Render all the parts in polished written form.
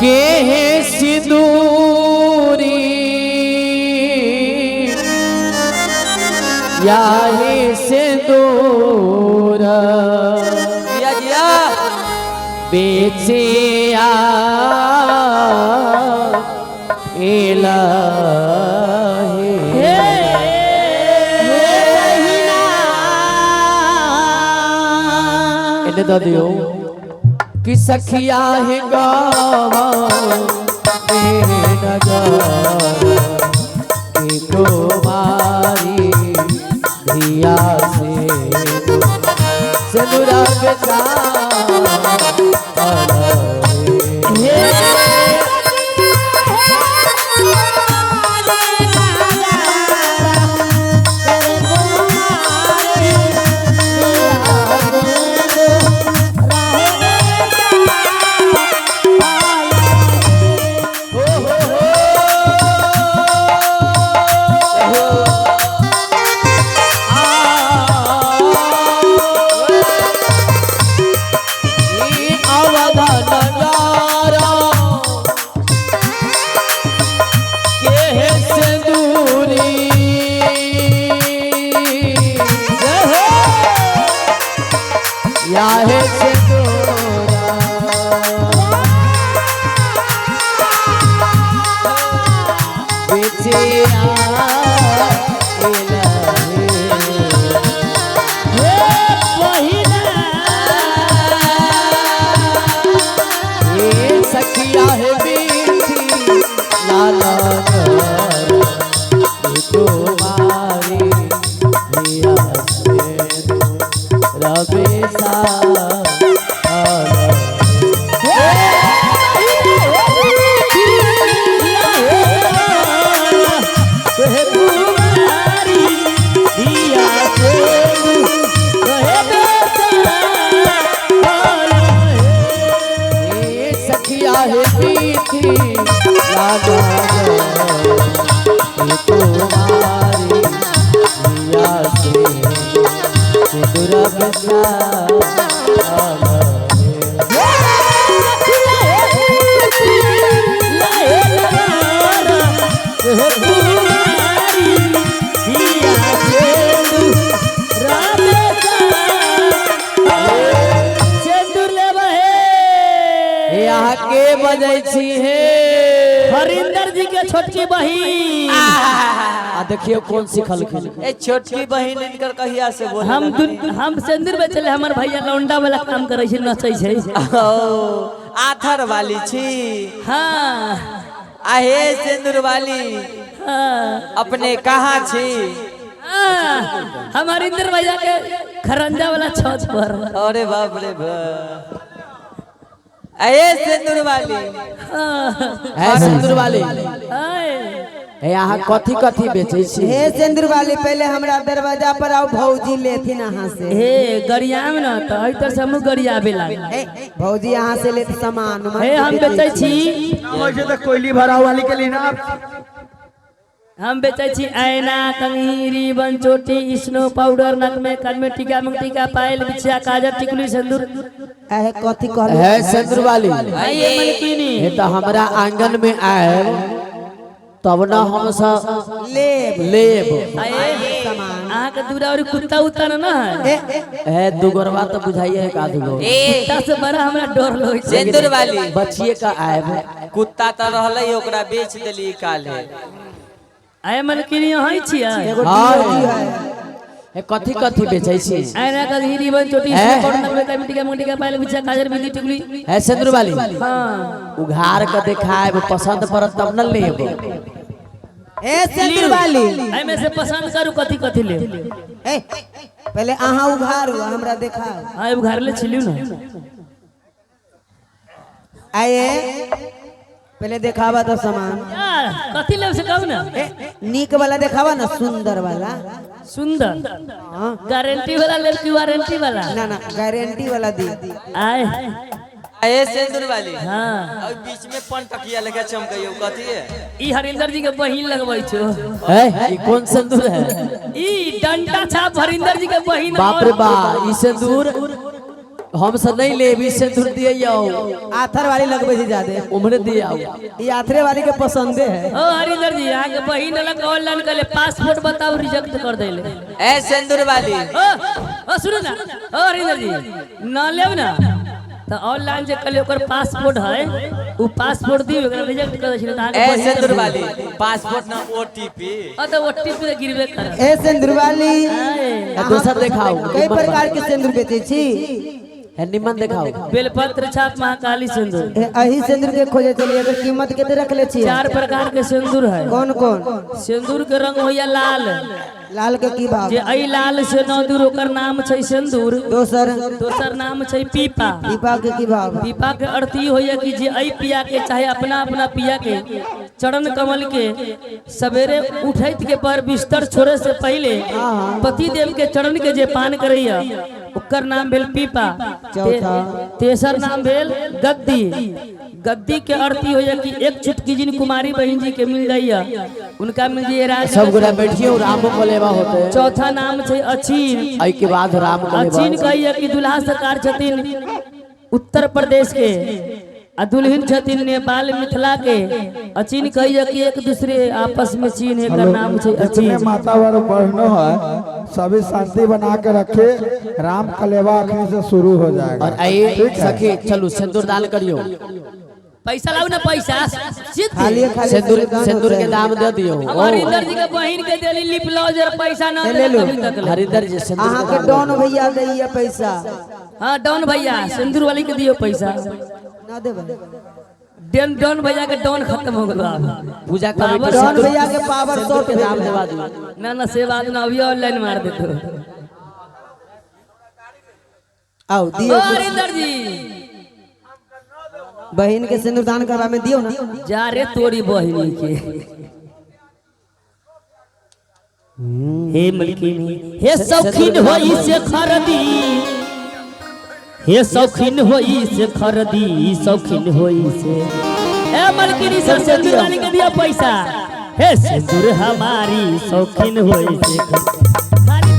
के हे सिंदूरी या हे सिंदूर जिया जिया बेचिया एला हे बहिना। एने दऽ दियौ कि सखिया हे गावा नगर के कुमारी धिया से सिंदूरा बेचा हो हो हो आ अवध नगारा के हे सिंदूरी या हे सिंदूरा बिछिया हे बहिना। ये सखिया है बीथी लाला तुम्हारी दिया से रबे सा कुमारी दिया से रहे बेटा। ये सखिया है बीथी लाला तुम्हारी दिया से सिंदूर सा हे अहाँ के बजै छी हे हरिंदर जी के छोटकी बहिन। आ देखियो कौन सिखलखिन। ए छोटकी बहिन इनकर कहिया से बोले हम हम सिंदूर बेचले, हमर भैया लौंडा वाला काम करै छै, नचै छै। ओ आथर वाली छी। हाँ। आहे सिंदूर वाली। हाँ। अपने कहाँ छी? हाँ, हम हरिंदर भैया के खरंजा वाला छत पर। अरे बाप रे बाप। अये सिंदूर वाली। हाँ। है सिंदूर वाली। आए। हे अहाँ कथी कथी बेचै छी? हे सिंदूर वाली, पहले हमरा दरवाजा पर आओ, भौजी लेथिन अहाँ से। हे गरियाम न त एहि तर से हमहूँ गरियाबे लागल। हे भौजी अहाँ से लेत सामान। हे हम बेचै छी। वैसे तो कोयली भरा वाली के लिए ना। हम बेचै छी ऐना, कंघी, रिबन, चोटी, स्नो पाउडर, नक में कान में टीका, मुंह टीका, पायल, बिछिया, काजर, टिकुली, सिंदूर। अहे कथी कहलू? है सिंदूर वाली। आइए मनकिनी। हे तऽ हमरा आंगन में आयब तब न हम सब लेब। लेब। आइए। सामान। अहाँ के दूरा और कुत्ता उत्ता न ना है? ए, है दुगोरवा तऽ बुझाइए एक आध गो। ए कुत्ता से बड़ा हमरा डर लगै छै। सिंदूर वाली। बचिए का आयब। कुत्ता तऽ रहलै ओकरा बेच देली काल्हे। आय मनकिनी, अहाँ छियै? एगो हाँ। डीओजी है। हे कथी कथी बेचै छी? ऐना, कंघी, रिबन, चोटी, है? स्नो पाउडर, नक में कान में टीका, मुंह टीका, पायल, बिछिया, काजर, बिंदी, टिकुली। है सिंदूर वाली। हाँ। उघार के देखायब, पसंद पड़त तब न लेब। हे सिंदूर वाली। एहिमे से पसंद करू, कथी कथी लेब। ए, पहले अहाँ उघारू, हमरा देखाओ। हाँ, उघारले छिलियौ न। आये पहले देखावा तो सामान। यार कथी लेब से कहू ना। ए, नीक वाला देखावा ना, सुंदर वाला। सुंदर। हाँ। गारंटी वाला लेब कि वारंटी वाला? ना ना, गारंटी वाला दी। आए। अये सिंदूर वाली। हाँ। और बीच में पन टकिया लेके चमकइयो कथी है? ई हरिंदर जी के बहिन लगबै छो। है ई कौन सिंदूर है? ई डंडा छाप हरिंदर जी के बहिन। बाप रे बा, ई सिंदूर हम सब नहीं लेबी सिंदूर दिए आओ। आथर वाली लगबै छै ज्यादे। उम्हरे दिए आओ। ई आथरे वाली के पसंदे है। ओ हरिंदर जी, अहाँ के बहिन अलग ऑनलाइन कर पासपोर्ट बताओ, रिजेक्ट कर देले। ए सिंदूर वाली। ओ ओ सुनू ना, ओ हरिंदर जी न लेब ना तो ऑनलाइन जे कल ओकर पासपोर्ट है, उ पासपोर्ट दी ओकरा रिजेक्ट कर दै छै। त ए सिंदूर वाली, पासपोर्ट ना ओटीपी। ओ त ओटीपी ते गिरबे कर। ए सिंदूर वाली, आ दोसर देखाओ। कई प्रकार के सिंदूर बेचै छी? है निमन देखाओ। बेलपत्र छाप महाकाली सिंदूर। अही सिंदूर के खोजे चलिए, एकर कीमत कते रखले छी? 4 प्रकार के सिंदूर है। कौन कौन? सिंदूर के रंग होया लाल। लाल के की भाव? जे अई लाल से न दूर ओकर नाम छै सिंदूर। दोसर? दोसर नाम छै पीपा। पीपा के की भाव? पीपा के अर्थ ई होया कि जे अई पिया के चाहे अपना अपना पिया के चरण कमल के सवेरे उठैत के पर बिस्तर छोड़े से पहले पति देव के चरण के जे पान करैया ओकर नाम भेल पीपा। चौथा? तेसर नाम भेल गद्दी। गद्दी के अर्थ ई होया कि एक चुटकी जिन कुमारी बहन जी के मिल जाइया उनका मिल जाइए राज। सब गोरा बैठियो, राम कलेवा होते। चौथा नाम छै अचीन। एहि के बाद राम कलेवा। अचीन कहिया कि दुल्हा सरकार छथिन उत्तर प्रदेश के आ दुल्हन छथिन नेपाल मिथिला के। अचीन कहिया कि एक दूसरे आपस में चीन, एकर नाम छै जितने अचीन। माता वर बहनों है सभी शांति बना के रखे, राम कलेवा अखनी से शुरू हो जाएगा। और आई सखी चलू सिंदूर दान करियो। पैसा लाओ ना पैसा। खाली खाली सिंदूर सिंदूर के दाम दे दियो। हम हरिंदर जी के बहिन के देली लिप लॉजर, पैसा ना ले देला लो। कभी तक ले। हरिंदर जी सिंदूर अहाँ के के दाम। डॉन भैया दैया पैसा। हाँ डॉन भैया सिंदूर वाली के दियो पैसा। ना देबै। डॉन डॉन भैया के डॉन खत्म हो गेल आब। पूजा कमेटी डॉन भैया के पावर सिंदूर शॉर्ट के दाम देवा दियो। ना ना से बात ना, अभी ऑनलाइन मार देतो। आओ ओ दियो हरिंदर जी बहिन के सिंदूर दान करवा में दियो ना। जा रे तोरी बहिनी के। हे मलकिनी हे शौकीन होई से खरदी, हे शौकीन होई से खरदी, शौकीन होई से। ए मलकिनी सब सिंदूर वाली के दिया पैसा। हे सिंदूर हमारी शौकीन होई से खाली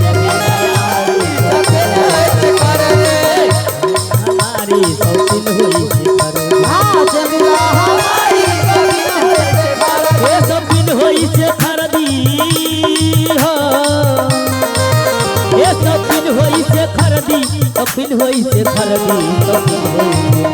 हमारी शौकीन होई से खरदी। हाँ सिंदूर हमारी शौकीन होई से खरदी। हे शौकीन होई से खरदी हो, हे शौकीन होई से खरदी, शौकीन होई से खरदी, शौकीन होई से।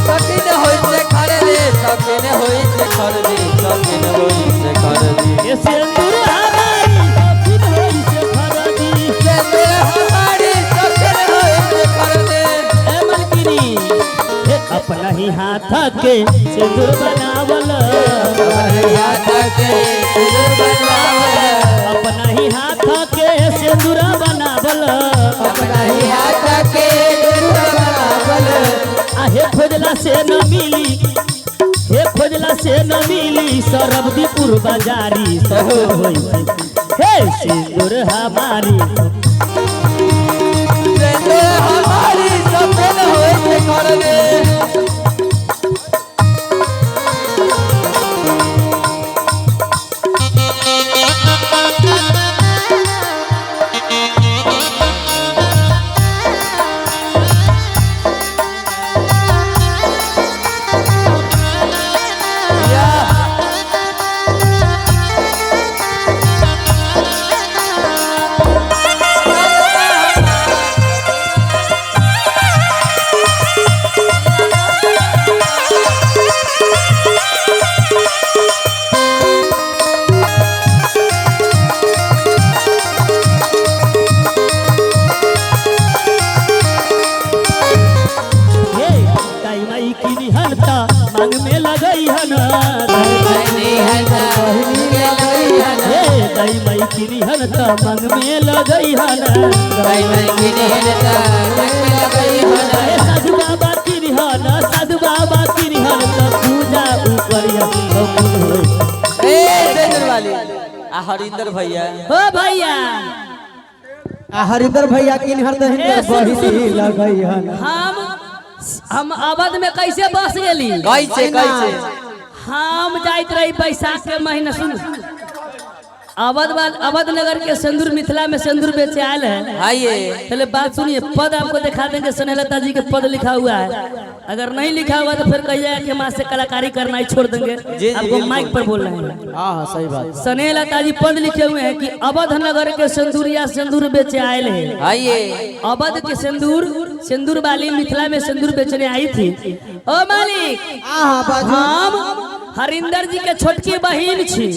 शौकीन होई से खरदी, शौकीन होई से खरदी, शौकीन होई से खरदी। हे सिंदूर हमारी शौकीन होई से खरदी। सिंदूर हमारी शौकीन होई से खरदी। ए मलकिनी हे अपना ही हाथ के सिंदूर बनावल, हाथ के सिंदूर बनावल, अपना ही हाथ के सिंदूर बनावल, अपना ही हाथ के सिंदूर बनावल। आहे खोजला से न मिली, हे खोजला से न मिली सरबदीपुर बाजारी सब होई से। हे सिंदूर हमारी सिंदूर हमारी शौकीन होई से खरदी। हे दाई माई किनी हनता मांग में लगई हन, हे दाई माई किनी हनता मांग में लगई हन, हे साधु बाबा किनी हन, साधु बाबा किनी हन त पूजा ऊपरिया शौकीन होई। ए सिंदूर वाली आ हरिंदर भैया। हो भैया आ हरिंदर भैया किन हर दहिन ए, सुन, सुन, बहिनी लगई हन। हम अवध में कैसे बस गेली? कैसे कैसे? हम जाइत रही बैसाख के महीना, सुन अवध अवध नगर के सिंदूर मिथिला में सिंदूर बेचे आयल है। आइए। पहले बात सुनिए, पद आपको दिखा देंगे, स्नेहलता जी के पद लिखा हुआ है। अगर नहीं लिखा हुआ तो फिर कहिएगा कि हम से कलाकारी करना ही छोड़ देंगे। जी, आपको बिल्कुल। माइक पर बोल रहे हैं। हाँ हाँ सही बात। स्नेहलता जी पद लिखे हुए हैं कि अवध नगर के सिंदूरिया सिंदूर बेचे आयल है। आइए। अवध के सिंदूर, सिंदूर वाली मिथिला में सिंदूर बेचने आई थी। ओ मालिक, हाँ हाँ बाजू। हम हरिंदर जी के छोटकी बहिन छी।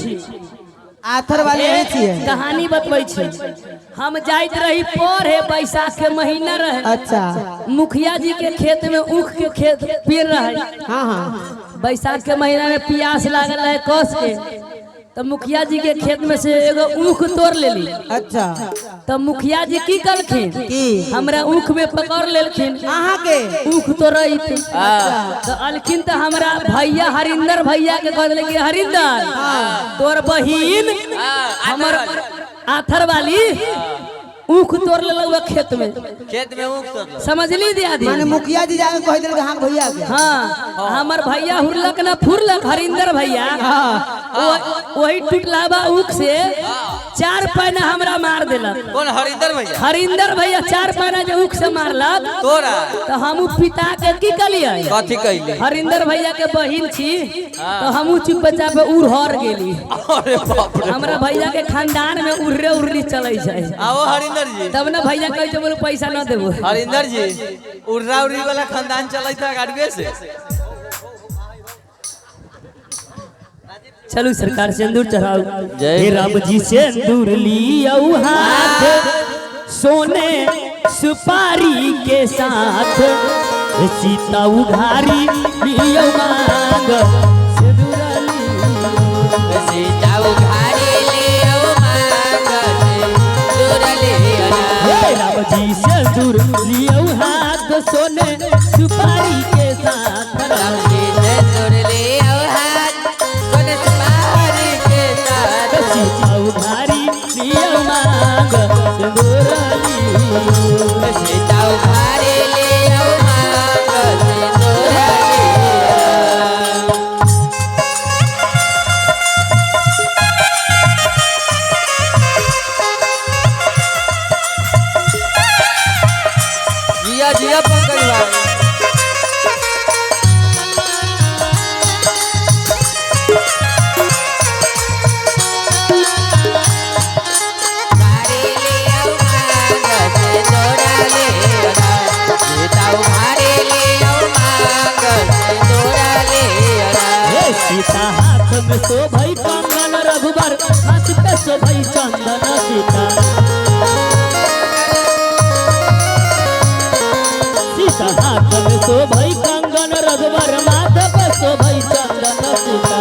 आथर वाली नहीं छियै। कहानी बतबै छी। हम जाइत रही पढ़े, बैसाख के महीना रहे। अच्छा। मुखिया जी के खेत में ऊख के खेत पेड़ रहे। हाँ हाँ। बैसाख के महीना में प्यास लागल रहे कस के, तो मुखिया जी के खेत में से एगो ऊख तोड़ लेली। अच्छा। तो मुखिया जी की करलखिन? की? हमरा ऊख में पकड़ लेलखिन। अहाँ के? ऊख तोड़ैत तो अलखिन तो हमरा भैया हरिंदर भैया के कह देले कि हरिंदर, तोर बहिन हमर आथर वाली ऊख तोड़ लेलक खेत में। खेत में ऊख तोड़। समझली दियादी? माने मुखिया जी जाके कह देलक हाँ भैया के। हाँ, हमर भैया हुरलक ना फुरलक हरिंदर भैया, वही टूटलावा ऊख से 4 पैना हमरा मार देलक। कौन हरिंदर भैया? हरिंदर भैया 4 पैना जे ऊख से मारलक तोरा, तो हमू पिता के की कलियै? कथी कैले? हरिंदर भैया के बहिन छी तो हमू चुपचाप उड़हर गेली। अरे बाप रे। हमरा भैया के खानदान में उड़रे उड़री चलै छै। आओ हरिंदर जी। तब ना भैया कहै छै बोलो पैसा न देबो। हरिंदर जी उर्रा उर्री वाला खानदान चलै था गाड़िए से। चलू सरकार सिंदूर चढ़ाओ। जय। हे राम जी सिंदूर लियौ हाथ सोने सुपारी के साथ, सीता उघारी लियौ मांग सिंदूर लियौ। सीता उघारी लियौ मांग सिंदूर लियौ। हे राम जी सिंदूर लियौ हाथ सोने सुपारी के साथ। राम जी सिंदूर लियौ हाथ सोने सुपारी के साथ। सीता उघारी लियौ मांग सिंदूर लियौ। सीता उघारी लियौ मांग सिंदूर लियौ। जिया जिया पंकज भाई। हे सीता हाथ में शोभई कंगन रघुबर हाथ पे शोभई चंदन। सीता सीता हाथ में शोभई कंगन रघुबर माथ पे शोभई चंदन। सीता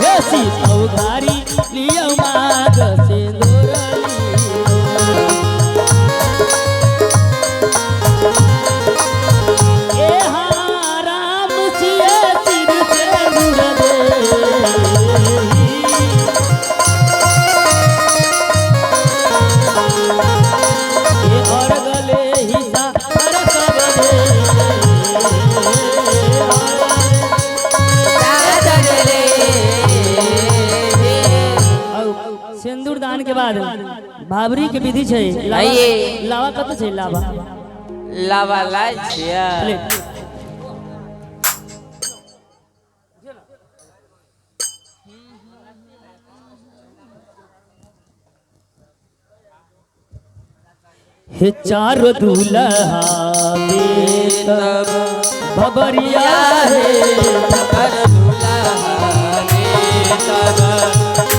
हे सीता उघारी लियौ मांग सिंदूर लियौ। ए हाँ राम सिया सिर सिंदूर देहि। ए और गले हिसा पर सब दे। सिंदूर दान के बाद भावरी के विधि छै। लावा लावा कत छै? लावा लावा लाइ छियै। ले। हे चार दूल्हा तब भबरिया हे पर दूल्हा रे तब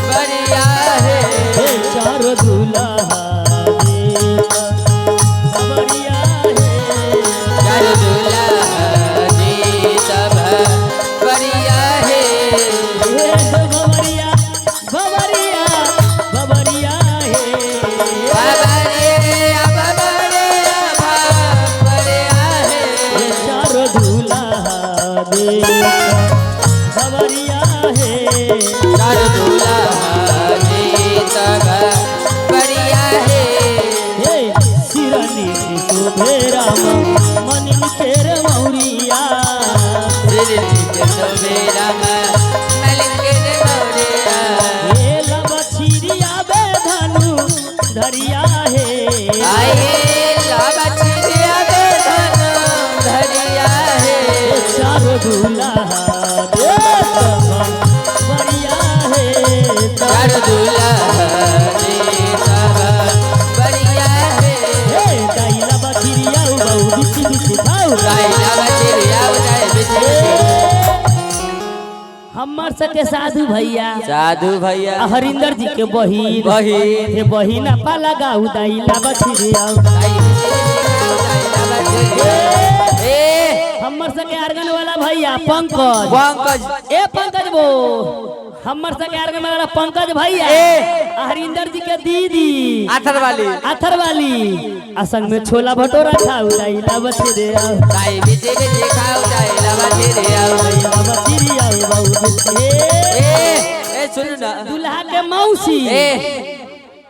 बरिया हे। हे चार दूल्हा भबरिया हे। चार दूल्हा रे तब बरिया हे। हे भबरिया भबरिया भबरिया हे। बबरिया बबरिया बबरिया हे। हे चार दूल्हा भबरिया हे। चार दूल्हा रे तब बरिया हे। हे सिरनी शोभे राम मनिन केर मौरिया। सिर के शोभे राम मलिन दूल्हा दे तब बढ़िया है तब। चार दूल्हा दे तब बढ़िया है। हे दाइला बछिरिया बहु बिछि बिछि खाऊ। दाइला बछिरिया जाए बिछि बिछि। हमार सके साधु भैया, साधु भैया, हरिंदर जी के बहिन, बहिन, हे बहिना पाला गाऊ दाइला बछिरिया। ए हमार सके आर्गन वाला भैया पंकज, पंकज, ए पंकज बो, हमार सके आर्गन वाला पंकज भैया, हरिंदर जी के दीदी आथर वाली, आथर वाली, असंग में छोला भटूरा खाऊ दाइला बछिरिया। दाई बिछि बिछि खाऊ दाइला बछिरिया। दाइला बछिरिया बहु बिछि। ए ए सुन ना, दूल्हा के मौसी, ए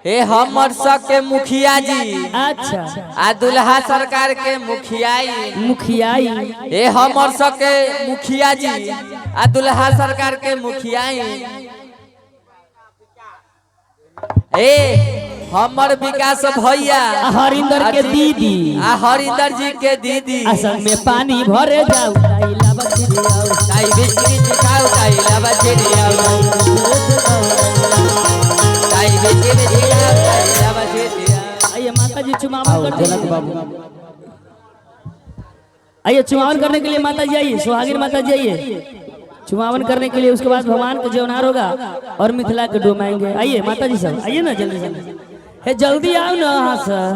ए हमर सबके मुखिया जी, अच्छा, आ दुल्हा सरकार के मुखियाई, मुखियाई, ए हमर सबके मुखिया जी आ दुल्हा सरकार के मुखियाई। ए हमर विकास भैया, हरिंदर के दीदी, आ हरिंदर जी के दीदी, असंग में पानी भरे जाऊ दाइला बछिरिया। दाई बिछि बिछि खाऊ दाइला बछिरिया। दाई बिछि बिछि खाऊ दाइला बछिरिया। आइए माता जी चुमावन कर जनक बाबू, आइए चुमावन करने के लिए माता जी आइए, सुहागिन माता जी आइए चुमावन करने के लिए। उसके बाद भगवान को जेवनार होगा और मिथिला के डोमाएंगे। आइए माता जी सब आइए ना, जल्दी जल्दी, हे जल्दी आओ ना। हाँ सर,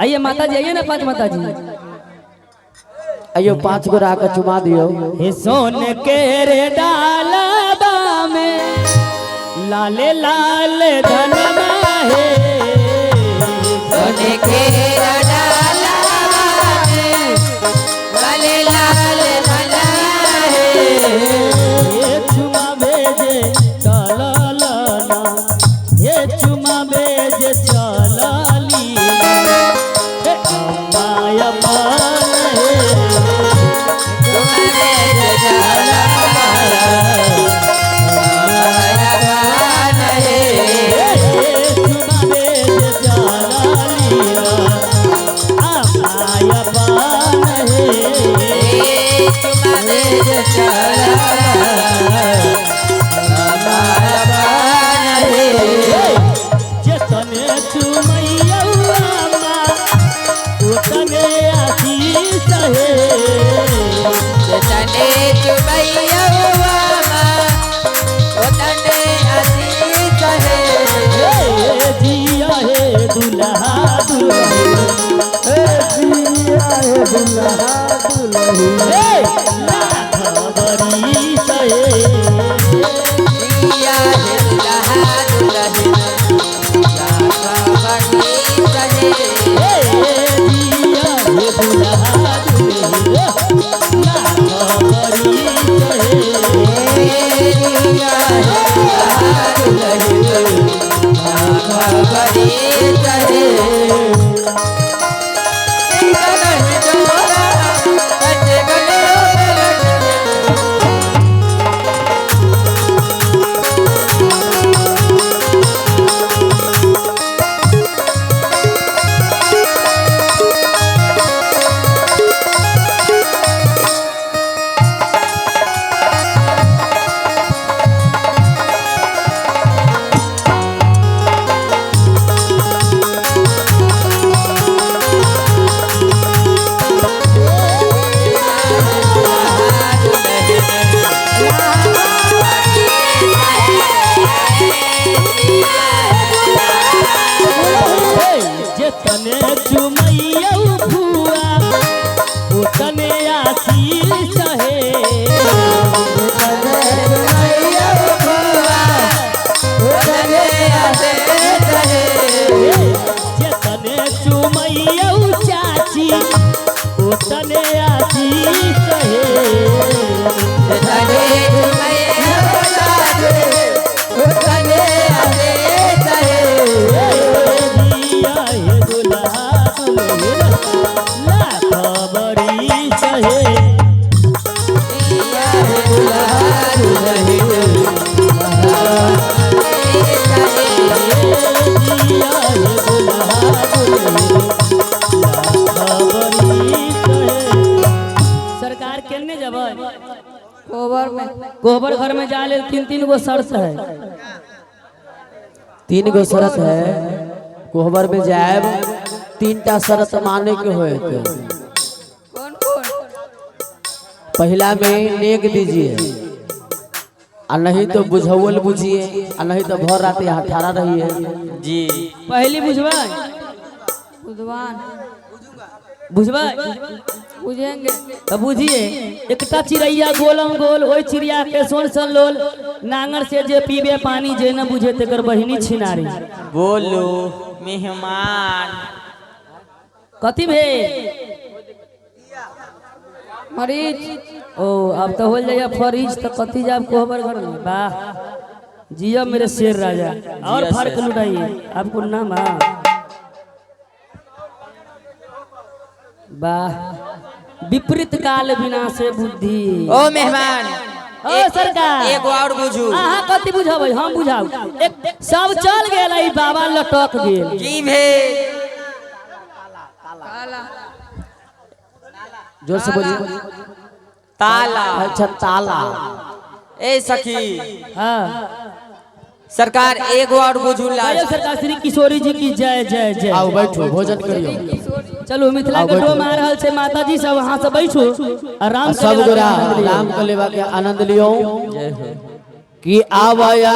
आइए माता जी आइए ना, पांच माता जी आइयो 5 गो आकर चुमा दियो। हे सोन के रे डालबा में लाले लाल धनमा हे, सोने के डालबा में लाले लाल धनमा हे। हे चुमा भेजे चलल ना, हे चुमा भेजे चलली हे अम्मा अपन हे। चुमा भेजे चलल अम्मा हे। चुमा भेजे चलली अम्मा अपन हे। चुमा भेजे चलल अम्मा अपन हे। जतने चुमैया अम्मा उतने आशीष हे। जतने चुमैया अम्मा उतने आशीष हे। हे जिया हे दुल्हा दुल्हन, हे जिया हे दुल्हा दुल्हन, हे लाख बरिस हे। जिया हे दुल्हा दुल्हन लाख बरिस हे। हे जिया हे दुल्हा दुल्हन लाख बरिस हे। जिया हे दुल्हा दुल्हन लाख बरिस हे। जतने चुमैया फुआ उतने आशीष हे। जतने चुमैया चाची उतने आशीष हे। जिया हे दुल्हा कोहबर में। कोहबर घर में जा ले तीन तीन गो शर्त है। 3 गो शरत है कोहबर में जाएब, 3 टा शरत माने के होए। कौन कौन? पहला में नेक दीजिए, आ नहीं तो बुझौल बुझिए, आ नहीं तो भर रात यहाँ ठाड़ा रहिए। जी। पहली बुझवा। बुधवान। बुझवा। बुझेंगे। तो बुझिए, एकटा चिड़ैया गोलम गोल, ओहि चिड़िया के सोन सन लोल, नांगर से जे पीबे पानी, जे न बुझे तेकर बहिनी छिनारी। बोलो मेहमान। कथी भेल? मरीज। ओ अब तो हो जाइए फरीज, तो कथी जाब कोहबर घर में। वाह जिया मेरे शेर राजा, और जिया फर्क शेर। लुटाइए आपको नाम। हाँ वाह, विपरीत काल बिना से बुद्धि। ओ मेहमान। ओ सरकार। एगो और बुझू। अहाँ कथी बुझाबै, हम बुझाउ। एक सब चल गेल, ई बाबा लटक गेल। की भेल? काला। जोर से बोलिए। ताला। अच्छा ताला। ए सखी। हाँ। सरकार एगो और बुझू जय लास्ट। सरकार श्री किशोरी जी की जय जय जय। आओ बैठो, भोजन करियो। चलू मिथिला के डोम आ रहल छै, माताजी सब अहाँ सब बैठू आराम आ से। सब गोरा राम कलेवा के आनंद लियो जय हो। कि आवाया।